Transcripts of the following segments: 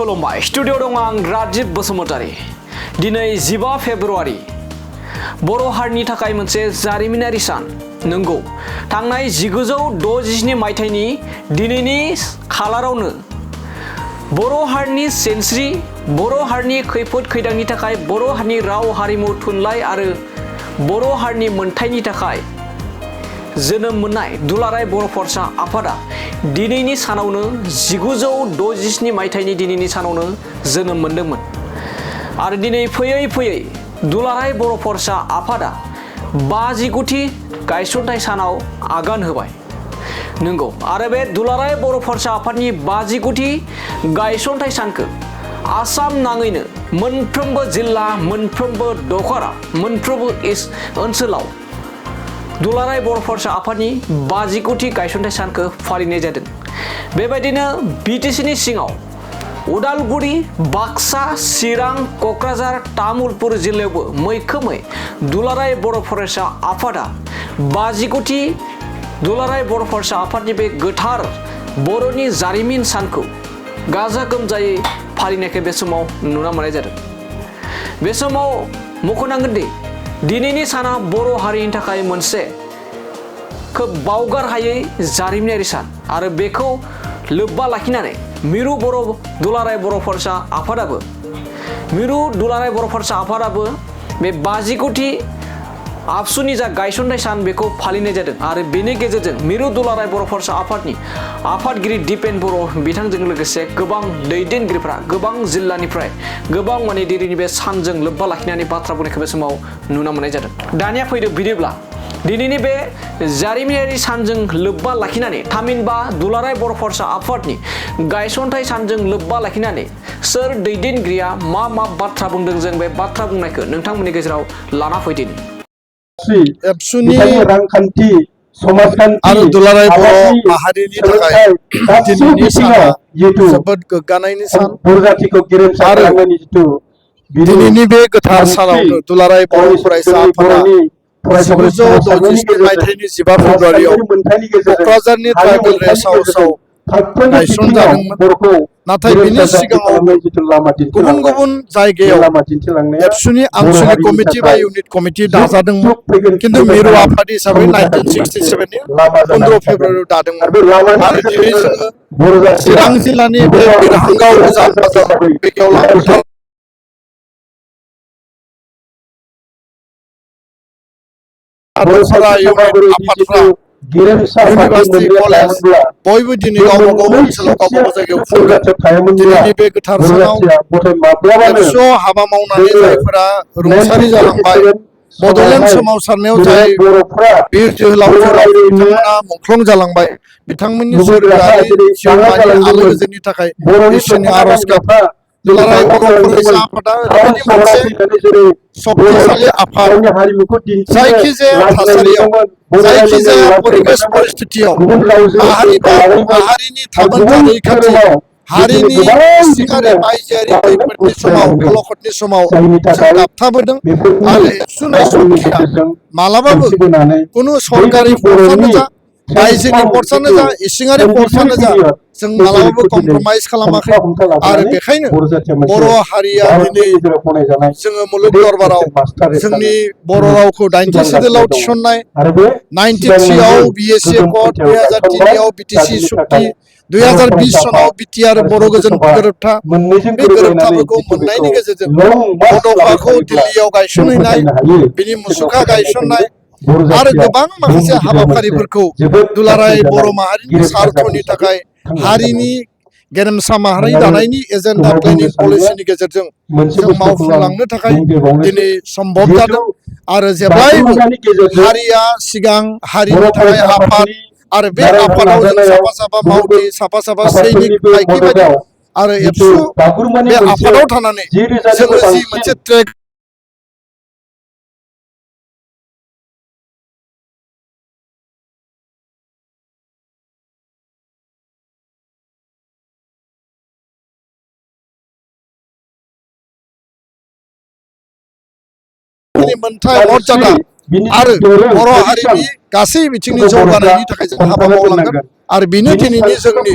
खुलुमबाय स्टुडिअ दं आं राजिब बसुमतारी। दिनै 15 फेब्रुवारि बर' हारिनि थाखाय मोनसे जारिमिनारि सान। नंगौ, थांनाय 1967 मायथाइनि दिनैनि खालारावनो बर' हारिनि सिनस्रि, बर' हारिनि खैफोद खैदांनि थाखाय, बर' हारिनि राव हारिमु थुनलाइ आरो बर' हारिनि मोनथायनि थाखाय जोनोम मोननाय दुलाराय बर' फरायसा आफादा दिनैनि सानावनो 1967 मायथाइनि दिनैनि सानावनो जोनोम मोनदोंमोन आरो दिनै फैयै फैयै दुलाराय बर' फरायसा आफादा 59थि गायसनथाइ सानाव आगान होबाय। नंगौ, आरो बे दुलाराय बर' फरायसा आफादनि 59थि गायसनथाइ सानखौ आसाम नाङैनो मोनफ्रोमबो जिल्ला, मोनफ्रोमबो दखरा, मोनफ्रोमबो ओनसोलाव दुलाराय बर' फरायसा आफादनि 59थि गायसनथाइ सानखौ फालिनाय जादों। बेबायदिनो बिटिसिनि सिङाव उदालगुरि, बाक्सा, चिरां, क'क्राझार, तामुलपुर जिल्लायावबो मैखोमै दुलाराय बर' फरायसा आफादा 59थि दुलाराय बर' फरायसा आफादनि बे गोथार बर'नि जारिमिन सानखौ गाजा गोमजायै फालिनायखौ बे समाव नुनो मोननाय जादों। बे समाव मख'नांगोन दि दिनैनि साना बर' हारिनि थाखाय मोनसे खोब बावगार हायै जारिमिनारि सान आरो बेखौ लोब्बा लाखिनानै मिरु दुलाराय बर' फरायसा आफादाबो बे 59थि आबसुनि जा गायसनथाइ सान बेखौ फालिनाय जादों आरो बेनि गेजेरजों मिरु दुलाराय बर' फरायसा आफादनि आफादगिरि दिपेन बर' बिथांजों लोगोसे गोबां दैदेनगिरिफ्रा गोबां जिल्लानिफ्राय गोबां दिनैनि बे सानजों लोब्बा लाखिनानै बाथ्रा बुंनायखौ बे समाव नुनो मोननाय जादों। दानिया फैदो बिदिब्ला दिनैनि बे जारिमिनारि सानजों लोब्बा लाखिनानै थामहिनबा दुलाराय बर' फरायसा आफादनि गायसनथाइ सानजों लोब्बा लाखिनानै सोर दैदेनगिरिया मा बाथ्रा बुंदों, जों बे बाथ्रा बुंनायखौ नोंथांमोननि गेजेराव लाना फैदिनि। एबसुनि रांखान्थि, समाजखान्थि आरो दुलाराय बर' माहारिनि थाखाय दिनैनि साना जोबोद गोग्गानायनि सान आरो दिनैनि बे गोथार सानावनो दुलाराय बर' फरायसा आफादा 1967 मायथाइनि 15 फेब्रुवारियाव क'क्राझारनि ट्राइबेल रेस्ट हाउसआव गायसनजादोंमोन। नाथाय बिनि सिगाङावबो गुबुन गुबुन जायगायाव एबसुनि आनसलिक कमिटि बा इउनिट कमिटि दाजादोंमोन, किन्तु मिरु आफाद हिसाबै 1967नि 15 फेब्रुवारियाव दादोंमोन आरो दिनै जोङो चिरां जिल्लानि बे बिरहांगाव उजान बाजार बे गेवलां फोथार आफादफोरा इउनिभारसिटि कलेज बयबो दिनै गावबा गाव ओनसोलाव गावबा गाव जायगायाव खुंदों। दिनैनि बे गोथार सानाव एबसुआव हाबा मावनानै जायफोरा रुंसारि जालांबाय, बड'लेण्ड सोमावसारनायाव जाय बिर जोहोलावफोर बिथांमोना मुंख्लं जालांबाय, बिथांमोननि सोरगोआरि जिउमानि आलो गोजोननि थाखाय इसोरनि आरज गाबो। दुलाराय बर' फरायसा आफादा ओरैबायदि मोनसे सक्तिशालि आफाद, जायखिजाया थासारियाव, जायखिजाया परिबेश परिस्थितियाव माहारिनि थामोनथा रैखाथि, हारिनि इसिङारि बायजोआरि खैफोदनि समाव, अलखदनि समाव जों गाबथाबोदों आरो एबसुनि सक्तिया मालाबाबो खुनु सरकारि फर्सआनो जा, बायजोनि फर्सआनो जा, इसिङारि फर्सआनो जा, जों मालाबाबो कमप्रमाइज खालामाखै आरो बेखायनो बर' हारिया दिनै जोङो मुलुग दरबाराव जोंनि बर' रावखौ 90 सिडुलाव थिसननाय, 93आव BSc एकर्ड, 2003आव बिटिसि सुक्ति, 2020 सनाव बिटिआर बर' गोजोन गोरोबथा, बे गोरोबथाफोरखौ मोननायनि गेजेरजों बड'फाखौ दिल्लीयाव गायसनहैनाय, बिनि मुसुखा गायसननाय आरो गोबां माखासे हाबाफारिफोरखौ दुलाराय बर' माहारिनि सार्थनि थाखाय, हारिनि गेरेमसा माहारि दानायनि एजेन्डा प्लेनिं पलिसिनि गेजेरजों जों मावफुंलांनो थाखाय दिनै सम्भब जादों आरो जेब्लायबो हारिया सिगां, हारिनि थाखाय आफाद आरो बे आफादाव जों साफा साफा मावथि, साफा साफा सैनिक बायदि बायदि आरो एबसु बे आफादाव थानानै जोङो जि मोनसे ट्रेक मोनथाय मर्यादा आरो बर' हारिनि गासै बिथिंनि जौगानायनि थाखाय जों हाबा मावलांगोन आरो बेनो दिनैनि जोंनि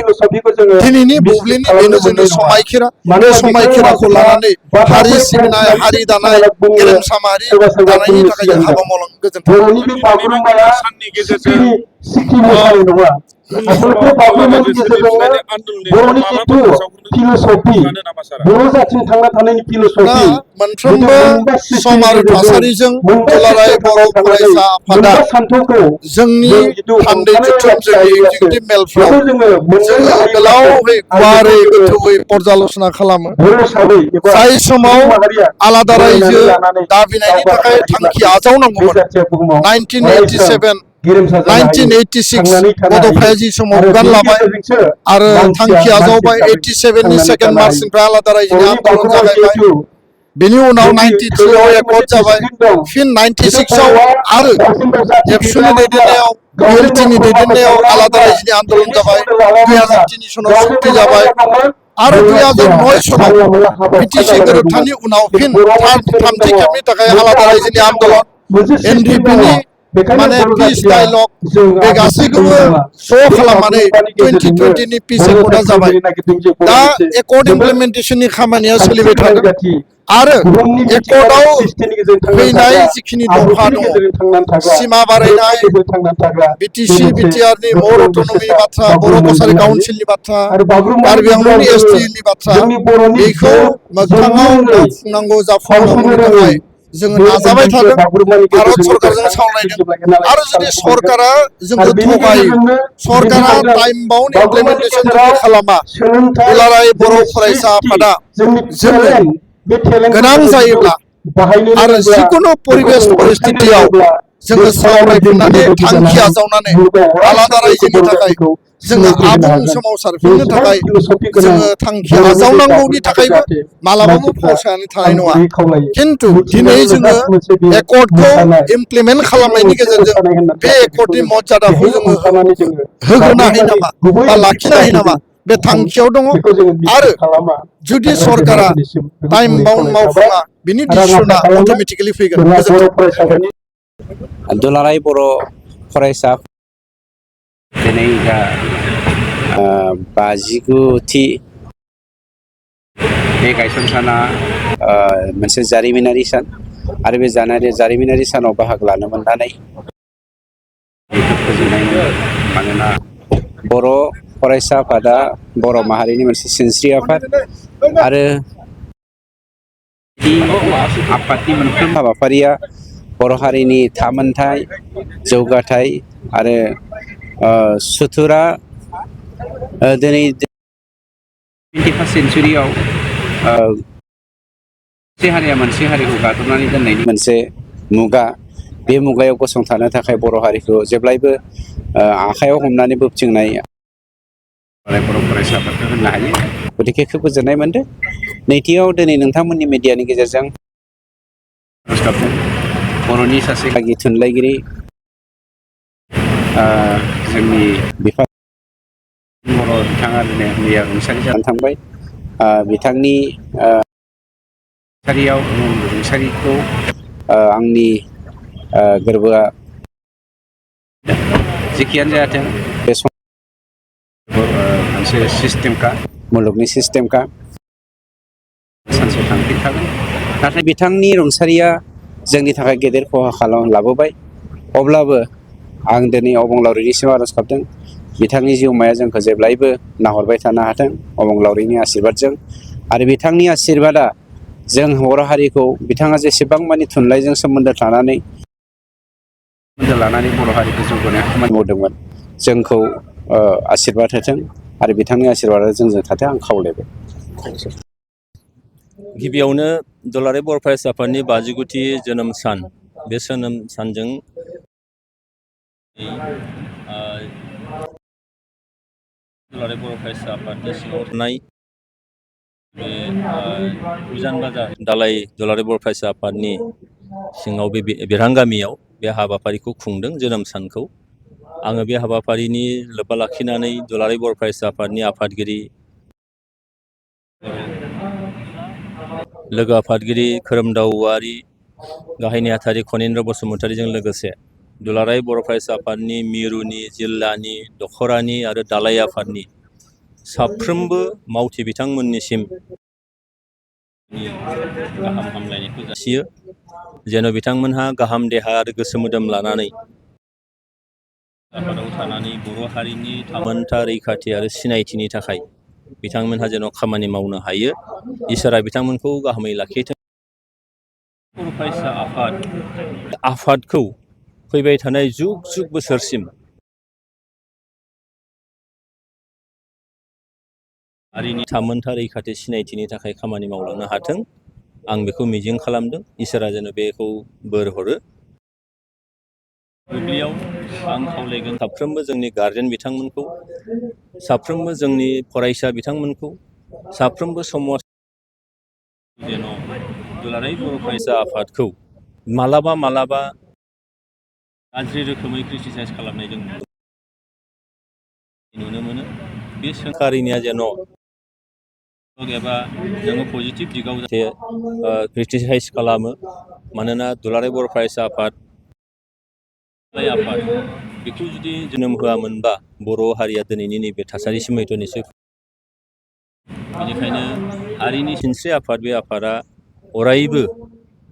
दिनैनि बुब्लिनि बेनो जोंनि समायखिरा बे समायखिराखौ लानानै हारि सिबिनाय हारि दानाय गेरेमसा माहारि दानायनि थाखाय जों हाबा मावलांगोन गोजोन्थों। बर'नि बे बागुरुम्बाया सिखिरि मोसानाय नङा आसलथे बागुरुम्बानि गेजेरजोंनो बर'नि जिथु फिलसफि बर' जाथिनि थांना थानायनि दा फिलसफि मोनफ्रोमबो सम आरो थासारिजों दुलाराय बर' फरायसा आफादा मोनबा सान्थौखौ जोंनि जों जिथु थान्दै हमथानो जथुम जोंनि लाखियोब्लासो एगजिकिउटिभ मेलफ्राव बेखौ जोङो मोननो जोङो हायोब्लासो गोलावै गुवारै जोङो गोथौयै पर्जाल'चना खालामो बर' हिसाबै एबा जाय समाव सुबुं माहारिया आलादा रायजो गनायनानै लानानै दाबिनायनि दावगानो थाखाय थांखि हायोब्लासो बे आजावनांगौमोन जाथिया बुहुमाव अरायसम 1987 गेरेमसा जानो हायो 1986 थांनानै थानो हायो बड'फाया जि समाव आरो बिबान बिनि लाबाय गेजेरजोंसो आरो मानसिया थांखि मानसि आजावबाय हिसाबै 87 नि थांनानै सेकेन्ड थानो हायो मार्चनिफ्राय आलादा रायजोनि बर'नि आन्दलन बागुरुम्बा जागायबाय जिहेथु बेनि उनाव जोंनि 93 आव थैयावनो मोनसे एकर्ड जाबाय डिसिप्लिन दं फिन जिथु 96 आव बर'आ आरो दासिमबो जाथि एबसुनि गैजायामोनब्ला दैदेननायाव गावजों गाव बिएलटिनि खौरांखौ दैदेननायाव आलादा सावरायामोनब्ला रायजोनि आन्दलन बिनि जाबाय सोमोन्दो लालामाब्ला 2003 सनाव गावजों सुक्ति गाव मा जाबाय जागौमोन आरो बर'आ 2009 सनाव जानला मोनला हाबा बिटिसि जालाबायगौमोन गोरोबथानि उनाव खिन्थु फिन बर'आव मोनसे धोरोम थामथि दङ खेबनि थाखाय मोनसे आलादा रायजोनि आब्रुथि दङ आन्दलन मोनसे सिस्टेम दङ एनडिपिनि बेखायनो माने बर' पिस जाथिया डायलग जों बे आब्रुथि गासैखौबो गैयै नङा ज' बे खालामनानै बागुरुम्बानि गेजेरजोंनो 2020 नि पिस बर' एकर्डआ जाथिया जाबाय बुंनो नागिरदों जे बर' दा मोनसे एकर्ड जोबोद इमप्लिमेन्टेसननि खामानिया सानस्रि सोलिबाय गोनां थादों जाथि आरो बुहुमनि मिथिंगानि एकर्डआव सृष्टिनि गेजेरजों थांनानै फैनाय थाग्रा जिखिनि दफा आब्रुथिनि दङ गेजेरजों थांनानै थाग्रा सिमा धोरोमनि बारायनाय गेजेरजों थांनानै थाग्रा बे बिटिसि मोनसे बिटिआरनि मर गोख्रों अट'नमिनि बिसासा बाथ्रा बर' बागुरुम्बा कसारि बुंनो हायो काउन्सिलनि बाथ्रा आरो बागुरुम्बानि कार्बि गेजेराव आंलंनि जोङो एसटिनि बाथ्रा जोंनि बर'नि बेखौ जिउ मोगथाङाव जोबनो रोङै मावफुंनांगौ फावसायनो जाफुंनांगौनि रोङै थाखाय जोङो बे नाजाबाय मोनदांथिया थादों बागुरुम्बानि भारत गेजेरजोंनो सरकारजों बेरखाङो सावरायदों बेखेवलांगोन होननानै आरो जुदि साननायखौ मोनदों सरकारा आरो जोंखौ बेनि थगायो गेजेरजोंनो सरकारा दिन्थिलांदों टाइम बाउन्ड बागुरुम्बानि इमप्लिमेन्टेसन जुदि गेजेराव खालामा सोलोंथाइ दुलाराय बर' जोंनि फरायसा सृष्टि आफादा जोंनि जोङो टेलेन्ट बे टेलेन्टखौ गोनां जोङो जुदि जायोब्ला बाहायनो आरो रोङोब्ला जिकुनु बेखौ परिबेस जोङो अनसायनो परिस्थितियाव रोङोब्ला बे जोङो सनानि सावरायफिननानै देंखोनि बायदि थांखि जानानै आजावनानै मुलुगाव आलादा अरायसम जोंखौ रायजोनि बर' थाखाय जातिखौ जोङो सिनायथि होनो आबुं हागोन बे सोमावसारफिननो जोबोद थाखाय फिल'सफि गोनां जोङो थांखि बर'नि बे आजावनांगौनि बागुरुम्बाखौ थाखायबो जाहाथे मालाबाबो मानसिफ्रा फावसायनानै आं थानाय नङा गुरैयै खावलायो खिन्थु दिनै मिथिंगाजों जोङो लोगोसे मोनसे बे एकर्डखौ मोसानाय इमप्लिमेन्ट सृष्टिनि खालामनायनि मोनसे गेजेरजों मोसानाय होननानै बे जाहाथे बेखौ एकर्डनि जोङो मर्यादाखौ बेहाय जोङो हमथानानै जोङो होग्रोनो हायो बागुरुम्बानि नामा गुबै बा ओंथिखौ लाखिनो हायो जाहाथे नामा जों बे थांखियाव दङ बेखौ जोङो आरो मिसइउस खालामा जुदि रायजो सरकारा राजानिसिम बेखौ टाइम गुरै बाउन्ड खावलायनाय थाबाय मावफुङा बिनि आरो आं आसा डिसिसना खालामो अट'मेटिकेलि फैगोन जोंहा गोजोन्थों। बर' फरायसाफोरनि दुलाराय बर' फरायसा दिनै दा 59थि बे गायसनसाना मोनसे जारिमिनारि सान आरो बे जारिमिनारि सानाव बाहागो लानो मोननानै गोजोननाय मोनो मानोना बर' फरायसा आफादा बर' माहारिनि मोनसे सिनस्रि आफाद आरो आफादनि मोनफ्रोम हाबाफारिया बर' हारिनि थामोनथाय जौगाथाय आरो सुथुरा दिनै 21st सेन्सुरियाव मोनसे हारिया मोनसे हारिखौ गादबनानै दोननायनि मोनसे मुगा बे मुगायाव गसंथानो थाखाय बर' हारिखौ जेब्लायबो आखायाव हमनानै बोबथिंनाय बर' फरायसाफोरखौ होननो हायो गतिके खोब गोजोननाय मोन्दों। नैथियाव दिनै नोंथांमोननि मिडियानि गेजेरजों बर'नि सासे गागि थुनलाइगिरि जोंनि बिफा बर' बिथाङा दिनै मैया रुंसारि जानानै थांबाय बिथांनि रुंसारिखौ आंनि गोरबोआ जेखियानो जायाथों बे सम मोनसे सिस्टेमखा मुलुगनि सिस्टेमखा सानसे थांफिनखागोन नाथाय बिथांनि रुंसारिया जोंनि थाखाय गेदेर खहा लाबोबाय अब्लाबो आं दिनै अबंलावरिनिसिम आर'ज गाबदों बिथांनि जिउमाया जोंखौ जेब्लायबो नाहरबाय थानो हाथों अबंलावरिनि आशीर्बादजों आरो बिथांनि आशीर्बादा जों बर' हारिखौ बिथाङा जेसेबां मानि थुनलाइजों सोमोन्दो लानानै बर' हारिखौ जौगानायाव खामानि मावदोंमोन जोंखौ आशीर्बाद होथों आरो बिथांनि आशीर्बादा जोंजों थाथों आं खावलायबाय। गिबियावनो दुलाराय बर' फरायसा आफादनि 59थि जोनोम सान बे जोनोम सानजों दुलाराय बर' फरायसा आफादनि सिङाव थानाय बे उजान बाजार दालाय दुलाराय बर' फरायसा आफादनि सिङाव बे बेरहांगामियाव बे हाबाफारिखौ खुंदों जोनोम सानखौ आङो बे हाबाफारिनि लोब्बा लाखिनानै दुलाराय बर' फरायसा आफादनि आफादगिरि लोगो आफादगिरि खोरोमदाव औवारि गाहाय नेहाथारि खनीन्द्र बसुमतारीजों लोगोसे दुलाराय बर' फरायसा आफादनि मिरुनि, जिल्लानि, दख'रानि आरो दालाय आफादनि साफ्रोमबो मावथि बिथांमोननिसिम गाहाम हामलायनायखौ जासियो। जेन' बिथांमोनहा गाहाम देहा आरो गोसो मोदोम लानानै आफादाव थानानै बर' हारिनि थामोनथा रैखाथि आरो सिनायथिनि थाखाय बिथांमोनहा जेन' खामानि मावनो हायो, इसोरा बिथांमोनखौ गाहामै लाखिथों। बर' फरायसा आफादखौ फैबाय थानाय जुग जुग बोसोरसिम हारिनि थामोनथा रैखाथि सिनायथिनि थाखाय खामानि मावलांनो हाथों, आं बेखौ मिजिं खालामदों। इसोरा जेन' बेखौ बोर हरो। दुब्लियाव आं खावलायगोन साफ्रोमबो जोंनि गारजेन बिथांमोनखौ, साफ्रोमबो जोंनि फरायसा बिथांमोनखौ, साफ्रोमबो समाज जेन' दुलाराय बर' फरायसा आफादखौ मालाबा गाज्रि रोखोमै क्रिटिसाइज खालामनाय जों नुनो मोनो। बे सोंखारिनाया जेन' एबा जोङो पजिटिभ दिगाव जाहाथे क्रिटिसाइज खालामो। मानोना दुलाराय बर' फरायसा आफाद बेखौ जुदि जोनोम होआमोनबा बर' हारिया दिनैनि नैबे थासारिसिम हयथ' निसय। बेनिखायनो हारिनि सिनस्रि आफाद, बे आफादा अरायबो,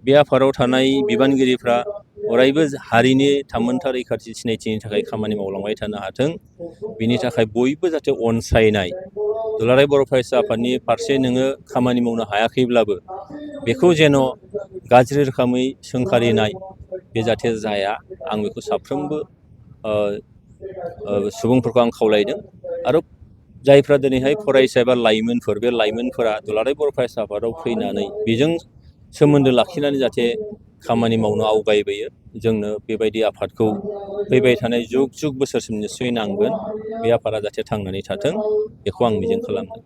बे आफादाव थानाय बिबानगिरिफ्रा अरायबो हारिनि थामोनथा रैखाथि सिनायथिनि थाखाय खामानि मावलांबाय थानो हाथों। बिनि थाखाय बयबो जाहाथे अनसायनाय, दुलाराय बर' फरायसा आफादनि फारसे नोङो खामानि मावनो हायाखैब्लाबो बेखौ जेन' गाज्रि रोखोमै सोंखारिनाय बे जाहाथे जाया, आं बेखौ साफ्रोमबो सुबुंफोरखौ आं खावलायदों। आरो जायफ्रा दिनैहाय फरायसा एबा लाइमोनफोर, बे लाइमोनफोरा दुलाराय बर' फरायसा आफादाव फैनानै बेजों सोमोन्दो लाखिनानै जाहाथे खामानि मावनो आवगायबोयो। जोंनो बेबायदि आफादखौ फैबाय थानाय जुग जुग बोसोरसिम निस्सय नांगोन। बे आफादा जाहाथे थांनानै थाथों, बेखौ आं मिजिं खालामदों।